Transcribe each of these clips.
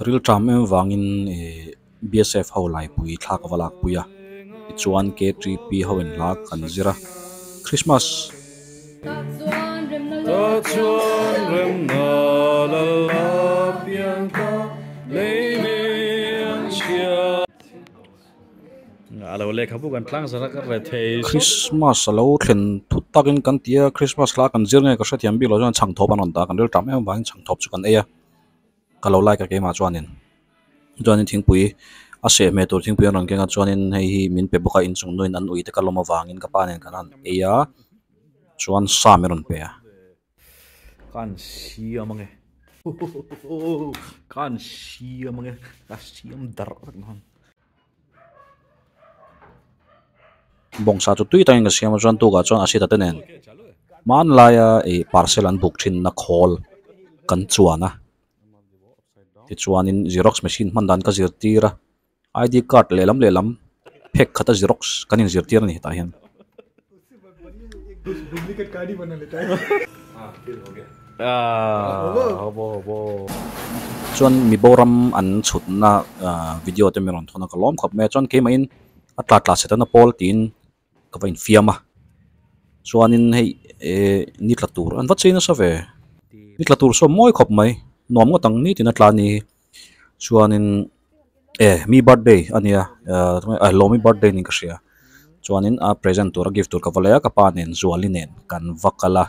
Ka rilṭam em vangin ih BSF ho laipui thla ka va lakpui a tichuan KTP ho in hla kan zir a Christmas. Christmas a lo thlen thut takin kan ti a Christmas hla kan zir nge ka hrethiam bik lo chuan chhangthawp an rawn dah a kan rilṭam em avangin chhangthawp chu kan ei a. Ka lo like a keimah chuanin chuanin thingpui a seh hmel tur thingpui an rawn keng a chuanin hei hi min pe bawk a inchung nuin an ui te ka lawm avangin ka pa nen kan han ei a chuan sa min rawn pe a. Ka han siam ange ka han siam ange ka siam darh vek dawn. Bawngsa chu tui takin ka siam a chuan tukah chuan a sita te nen hmanlaia ih parcel an buk thinna khawl kan chuan a tichuanin xerox machine hman dan ka zirtir a I_D card lehlam lehlam phek khata xerox kan inzirtir a ni hetah hian. Chuan mi boram an chhutna video te min rawn thawn a ka lawm khawp mai a chuan keimahin a tla tla setana pawl tiin ka va infiam a chuanin hei eh ni tla tur an va chei nasa ve ni tla tur saw mawi khawp mai nuam ngawt ang nitin a tla a ni chuanin eh mi birthday a nia eh lawmi birthday niin ka hria chuanin a present tur a gift tur ka va lei a ka pa nen Zuali nen kan va kal a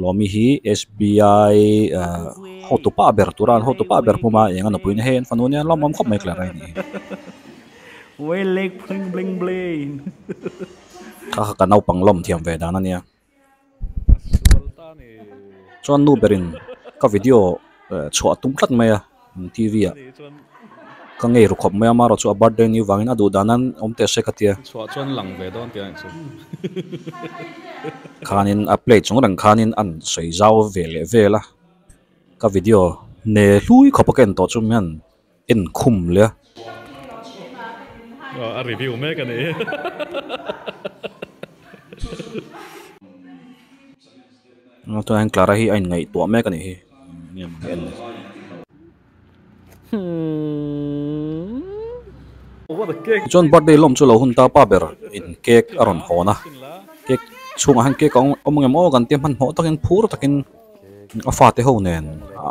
lawmi hi S_B_I ah hotu pa ber tura an hotu pa ber hmuma eng a nupui na hei an fanu ania an lawmawm khawp mai tler a ni. Kha kha ka naupang lawm thiam ve dan a nia. Chuan nu berin ka video chhuah a tum tlat mai a T_V ah ka ngei ru khawp mai a amaherawh chu a birthday ni vangin a duh dan an awm teh se ka tia. Khanin a play chung reng khanin an sawi zau ve leh vel a ka video ne hlui khawp a ka en tawh chu hian en khum leh a. A review mek a ni. Tunah hian Clara hi a inngaihtuah mek a nih hi nge maw en ni. Tichuan birthday lawm chu lo hun ta pa ber in cake a rawn hawn a cake chhungah hian cake a awm ang em aw kan tia hmanhmawh takin phur takin A fate ho nen,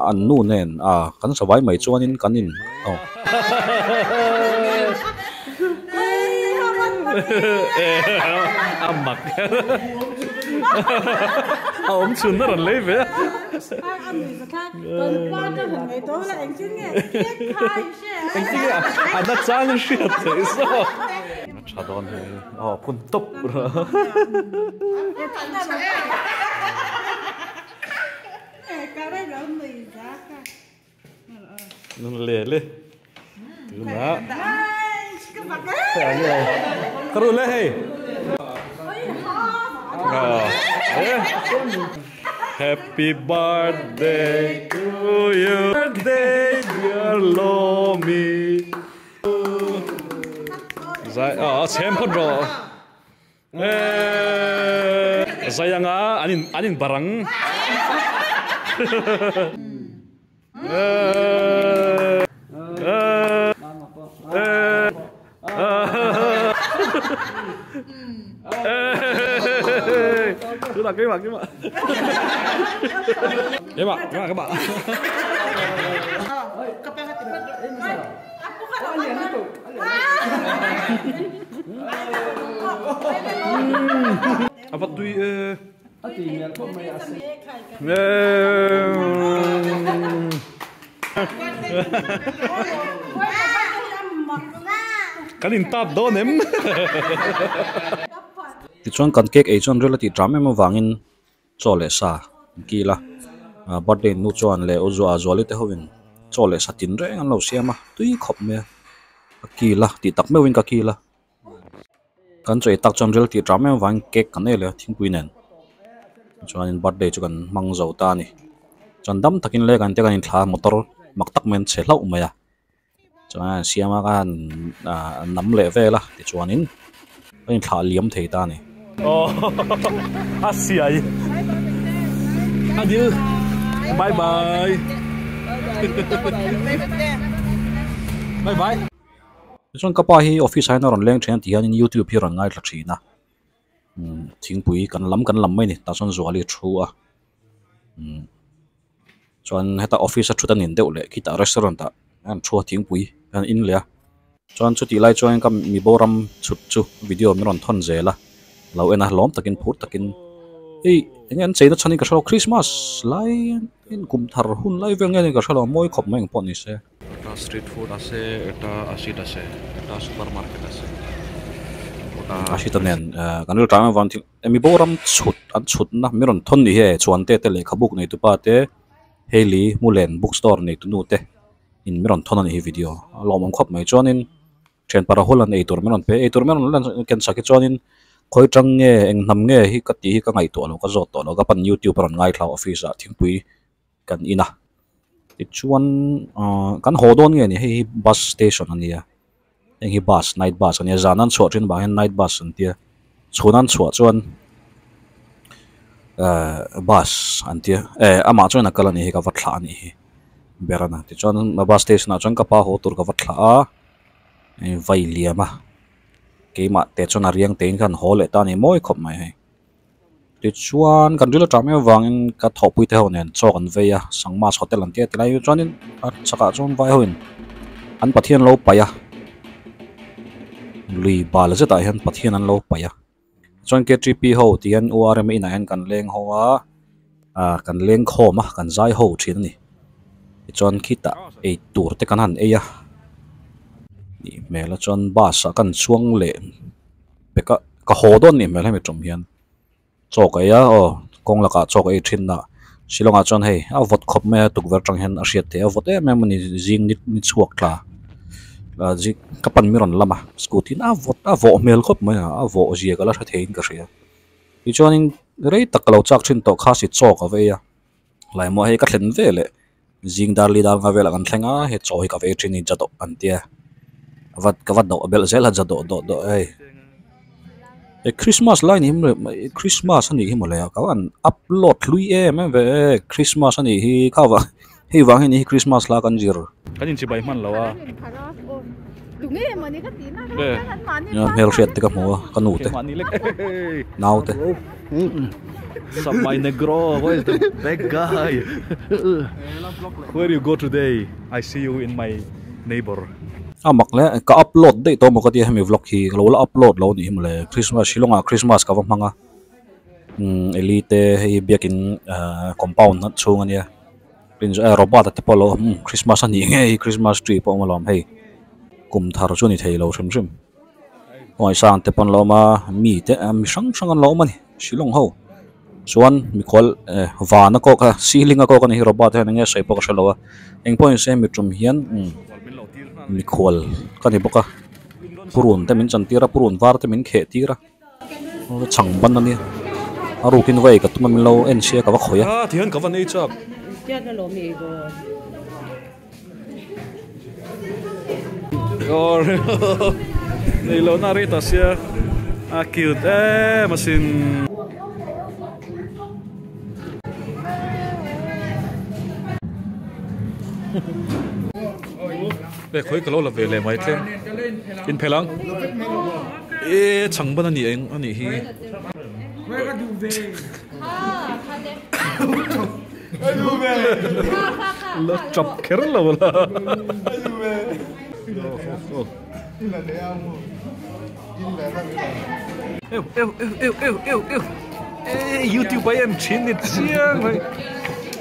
an nu nen a kan savai mai chuanin kan in aw. A mak a awm chhun na rawn lei ve a. Engtin nge a na chang hriat theih zawk. A tha dawn hei aw phun tawp. Le le tuna ka ru le hei Happy birthday to you birthday dear Lomi zai a chhem phawt rawh. Eeeee zai anga an in an in barang eeeee eeeee tunah keimah keimah keimah keimah keimah. A va tui e. A tui hmel khawp mai a se. Kan in tap dawn em. Tichuan kan cake ei chuan ril a tih ṭam em avangin chaw leh sa an kil a ah birthday nu chuan leh u zua zuali te ho in chaw leh sa tin reng an lo siam a tui khawp mai a ka kil a tih tak meuhin ka kil a kan chaw ei tak chuan ril tih ṭam em avangin cake kan ei leh a thingpui nen chuanin birthday chu kan hmang zo ta a ni chuan dam takin lek an tia kan inthla a motor mak tak mai an chhe hlauh mai a chuan an siam a khan ah nam leh vel a tichuanin a inthlah liam thei ta a ni. Aw a siai a dil bye bye. Bye bye. Tichuan ka pa hi office ah hian a rawn leng thin a ti hianin youtube hi a rawn ngaithla thin a umm thingpui kan lam kan lam mai a ni tah chuan Zuali a thu a umm chuan heta office a thut a nin deuh leh khitah restaurant ah an thu a thingpui an in leh a chuan chutih lai chuan ka mi boram chhut chu video min rawn thawn zel a lo en a lawm takin phur takin hei enge an cheina chhan hi ka hre lo christmas lai in kum thar hun lai vel nge ni ka hre lo mawi khawp mai ang pawh ni se. Eta street food ase eta acid ase eta super market ase ota Acid a nen kan rilṭam avang thil mi boram chhut an chhutna min rawn thawn ni hi e chuan te te lehkhabuk neitupa te Hailey Mulen book store neitunu te in min rawn thawn a ni hi video a lawmawm khawp mai chuanin thian parahul an eitur min rawn pe eitur min rawn ken sak hi chuanin khawi tang nge eng hnam nge hi ka tih hi ka ngaihtuah lo ka zawt tawh lo ka pan youtube a rawn ngaithla office ah thingpui kan in a tichuan ahh kan haw dawn nge ni hei hi bus station a nia heng hi bus night bus a nia zan an chhuah thin vang hian night bus an tia chhun an chhuah chuan ehh bus an tia eh amah chuan a kal a nih hi ka va thlah a nih hi ber a na tichuan bus station ah chuan ka pa haw tur ka va thlah a vai liam a keimah te chuan a riang tein khan haw leh ta a ni mawi khawp mai hei. Tichuan kan ril aṭang em avangin ka thawhpui te ho nen chaw kan vei a Sangmas hotel an tia tilai chuanin a chakah chuan vai hoin an Pathian lo paih a lui bal zetah hian Pathian an lo paih a chuan K_T_P ho tih hian U_R_M inah hian kan leng ho a ah kan leng khawm a kan zai ho thin a ni tichuan khitah ei tur te kan han ei a nih hmel a chuan bus ah kan chuang leh. Peka ka haw dawn nih hmel hemi tum hian chaw ka ei a aw kawng lakah chaw ka ei thin a Shillong ah chuan hei a vawt khawp mai a tukverh atang hian a hriat theih a vawt em em a ni zing ni ni chhuak tla ah zing ka pan mi rawn lam a scooty in a vawt a vawh hmel khawp mai a a vawh zia ka la hre theiin ka hria tichuanin rei tak ka lo chak thin tawh kha si chaw ka va ei a hlaimaw hei ka thlen ve leh zing dar li dar nga velah kan thleng a he chaw hi ka vei thin a ni jadawh an tia va ka va dawh belh zel a jadawh dawh dawh hei he christmas lai ni hi christmas a nih hi mawle ka van upload hlui em em ve e christmas a nih hi kha vang hei vang hi ni hi christmas hla kan zir. Kan inchibai hman lo a. Hmelhriat te ka hmu a ka nu te nau te. Sup my negro where is the bad guy where you go today I see you in my neighbor. A mak le ka upload daih tawh maw ka tia hemi vlog hi ka lo la upload lo nih hi mawle Christmas Shillong ah Christmas ka va hmang a umm Eli te hei biakin ahh compound chhung ania Robert a te pawh a lo awm Christmas a nih ngei Christmas tree pawh a awm alawm hei kum thar chu a ni thei lo hrim hrim. Ngaihsang te pawh an lo awm a mi te mi hrang hrang an lo awm a ni Shillong ho chuan mikhual eh van a kawk a ceiling a kawk a ni hi Robert hian enge a sawi pawh ka hrelo a engpawh ni se mi tum hian umm mikhual ka ni bawk a purun te min chantir a purun var te min kheh tir a chhang ban a nia a rukin va ei ka tum a min lo en sia ka va khawih a. Nei lo na rei ta sia a cute em asin. Leh khawi ka lo la ve leh mai tlem in phel ang e chhang ban ani eng anih hi. La chap kher lo la. Eu eu eu eu eu eu eu e YouTube ai em thin ni chiang mai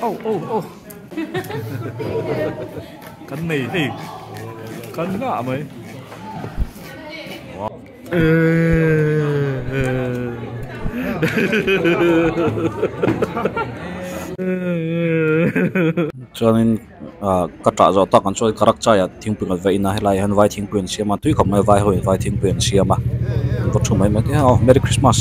oh oh oh kan nei hei kan ngah mai Chuanin ah ka ṭah zawh tak ang chuan karak chai ah thingpui kan va in a helai ah hian vai thingpui an siam a tui khawp mai vai ho in vai thingpui an siam a an va thu mai mai te aw merry christmas.